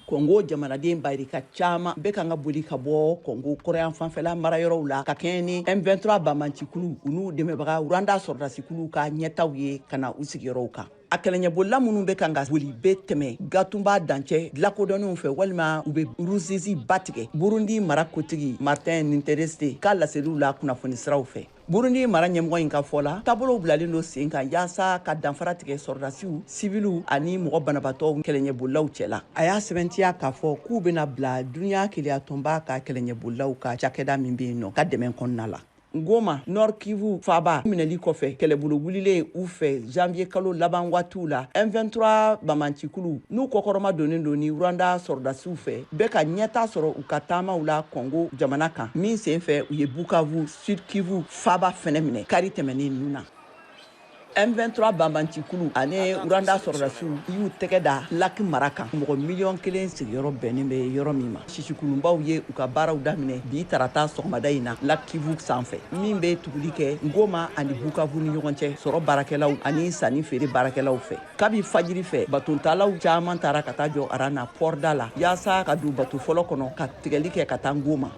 Kɔngo jamanaden bayirika caman bɛ kan ka boli ka bɔ Kɔngo kɔrɔyan fanfɛla marayɔrɔw la ka kɛɲɛ ni M23 banbaancikulu u n'u dɛmɛbaga Rwanda sɔrɔdasikulu ka ɲɛtaw ye ka na u sigiyɔrɔw kan. A kɛlɛɲɛbolila minnu bɛ kan ka boli bɛ tɛmɛ Gatumba dancɛ lakodɔnnenw fɛ walima u bɛ Ruzizi ba tigɛ. Burundi mara kotigi Martin Ninteretse ka laseliw la kunnafoni siraw fɛ. Burundi mara ɲɛmɔgɔ in ka fɔ la, taabolow bilalen don sen kan yaasa ka danfara tigɛ sɔrɔdasiw, siviliw ani mɔgɔ banabaatɔw kɛlɛɲɛbolilaw cɛla. A y'a sɛbɛntiya k'a fɔ k'u bɛna bila duniya kelenyatɔnba ka kɛlɛɲɛbolilaw ka cakɛda min bɛ yen nɔ ka dɛmɛ kɔnɔna la. Goma, Nord Kivu faaba minɛli kɔfɛ, kɛlɛbolo wulilen u fɛ janvier kalo laban waatiw la, M23 banbaancikulu n'u kɔkɔrɔma donnen don ni Rwanda sɔrɔdasiw fɛ, bɛ ka ɲɛtaa sɔrɔ u ka taamaw la Congo jamana kan, min senfɛ u ye Bukavu, Sud Kivu faaba fɛnɛ minɛ kari tɛmɛnen ninnu na. M23 banbaancikulu ani Rwanda sɔrɔdasiw y'u tɛgɛ da Lac mara kan, mɔgɔ miliyɔn 1 sigiyɔrɔ bɛnnen bɛ yɔrɔ min ma. Sisikulunbaw ye u ka baaraw daminɛ bi tarata sɔgɔmada in na Lac Kivu sanfɛ, min bɛ tuguli kɛ Goma ani Bukavu ni ɲɔgɔn cɛ, sɔrɔ baarakɛlaw ani sanni feere baarakɛlaw fɛ. Kabi fajiri fɛ, batontalaw caman taara ka taa jɔ aran na pɔrida la yaasa ka don bato fɔlɔ kɔnɔ ka tigɛli kɛ ka taa Goma.